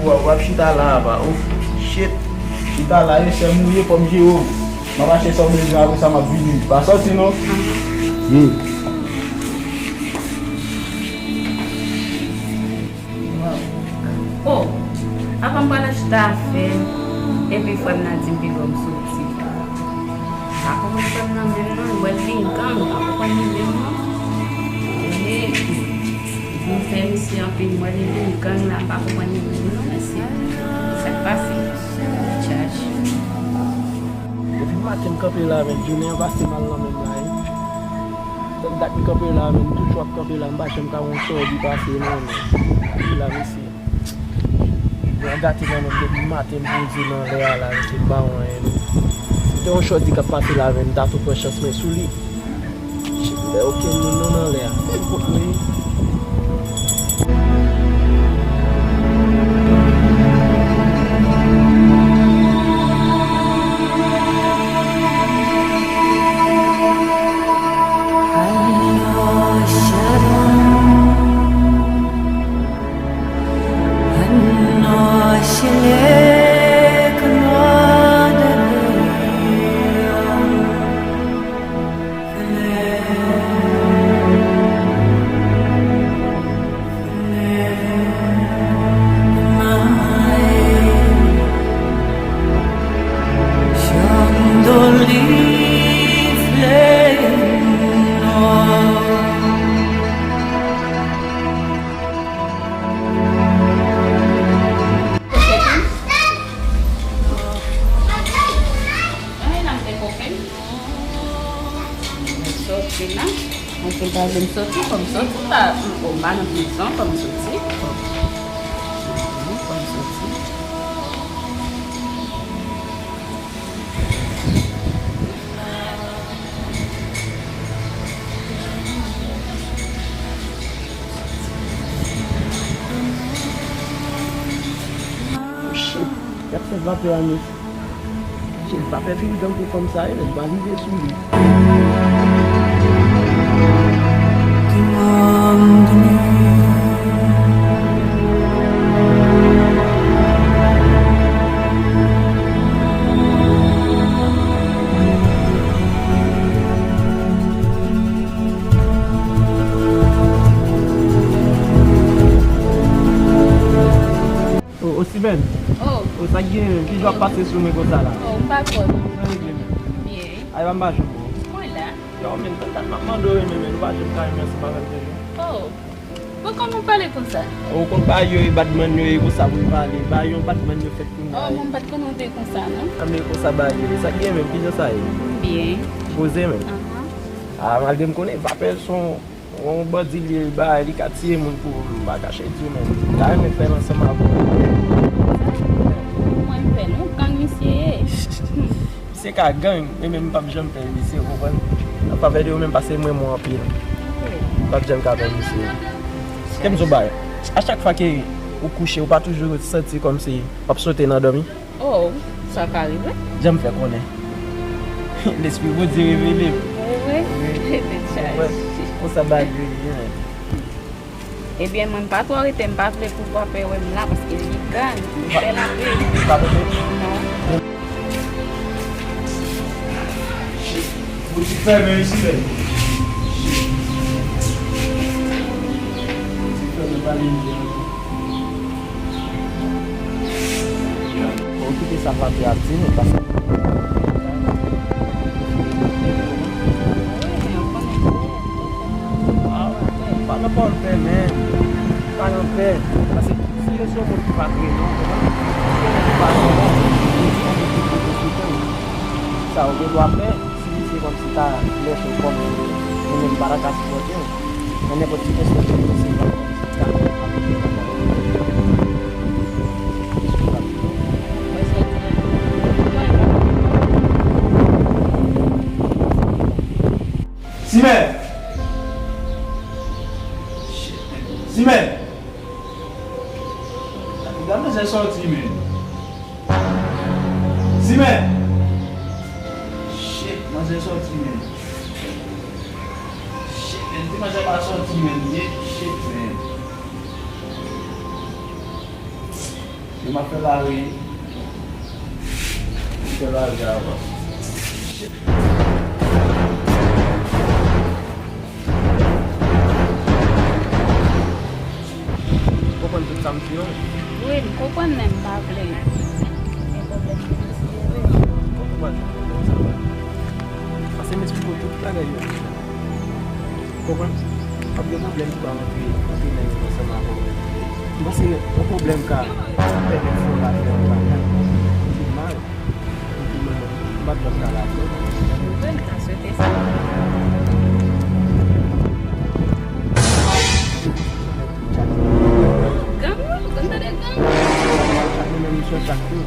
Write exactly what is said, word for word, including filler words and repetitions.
W ap chita la, apa. Oh, shit. Chita la, e sèm ou ye, fò m jere w. M ap achte sa w bezwen, apre sa m ap vini. Pa sòti, non. Hmm. Oh, apa m pral achte afè, epi frè m nan di m pi lwen m soti. M pa konprann frè m nan menm non, m wè l vin gang, m pa konprann li menm non. Ehe, m fè misye anpil, m wè li vin gang la, m pa konprann li menm non, mesye. Sa k pase? Tchaj. Depi maten m kanpe la, men jounen an pase mal nan men m la, wi. Fè dat m kanpe la, men m toujou ap kanpe la, m pa janm ka wè yon chòdi pase non, men. Wi la, mesye. Mwen gate nan men m depi maten m poze nan lè a la, mesye, m pa wè anyen non. Si te yon chòdi k ap pase la, men m ta tou pran chans mwen sou li. Shit, m wè okenn moun non nan lè a. Kot mwen ye? Sòti la. Mwen se pa vle m sòti, fò m sòti la. M pa nan prizon, fò m sòti. Fò m, fò m sòti. Oh, shit. Y ap fè vapè a, mesye. Shit, vapè fin gang pou fanm sa ye, men m pa rive sou li. O, Osimèn. Oh. O, sa k genyen menm? Ki jan w ap pase sou mwen konsa la? Oh, m pa twò non. Sa regle menm? Byen. Ay, pa m pa janm bon. Mwen la. Yo, menm, tèt m ap mande w renmen, men nou pa janm ka renmen ansanm avè m tèt nou. Oh. Bon, kòman w pale konsa? Ou konn bagay yo, e badman yo, e konsa pou n pale. Bagay yo, badman yo fèt pou n. Oh, mwen m pa t konnen w te konsa, non? A, men konsa bagay yo. Sa k genyen menm? Ki jan sa ye? Byen. Poze menm. Ahan. A, malgre m konnen vapè se yon Yon bandi li ye, li bagay, li ka tiye moun pou m pa kache di w, men m ta renmen fè l ansanm avè w. Mwen m fè l, yon gang misye ye. Misye ka gang, men menm m p ap janm fè misye, w konprann? An favè de ou menm, paske m renmen w anpil. M p ap janm ka fè misye. Kèm zo bagay. A chak fwa ke ou kouche, ou pa toujou santi kòmsi w ap sote nan dòmi? Oh, sa ka rive. Jan m fè konnen. Lespri Bondye revele m. Wi, wi. Wi. Tèt chaje. Konsa bagay yo ye, men. Ebyen, mwen, m pa twò rete, m pa vle pou vapè wè m la, paske li gang, li fè lape. Li pa rete? Non. Boutik fèmen isi, men. Boutik fèmen, pa vin di anyen. Bon, kite sa vapè ap di nou, paske pa nan pòl pè, men pa nan pè. Paske si yo se yon moun ki pa kreye, non, konprann? Si yon moun ki pa kreye, non, se yon moun ki kreye sou tè. Sa yo gen dwa fè, si misye kòmsi ta lèche w kòm ou menm pa ta ka sipòte w. Nan nenpòt sitiyasyon ke misye pa kòmsi ta. Simè! Simè! Gade manzè sòti, men. Simè! Shit, manzè sòti, men. Shit, men, ti manzè pa sòti, men. Ye, shit, men. M ap fè lari. M fè lari avan. Konprann tout sa m di yo. Wi, m konprann, men m pa vle gen pwoblèm. Konprann pwoblèm sa va. Pase m esplike w tout bagay yo. Konprann? W ap gen pwoblèm ki pa antre, antre nèg yo ansanm avè w. M panse yon pwoblèm ka pèmèt fè w lafè anba kay. Ou fè mal. Ou fè mal. M pa t dwe ka lafè. Mwen, m ta swete sa. Gang, wi, ou konn tande gang? Mwen menm, m se chak jou.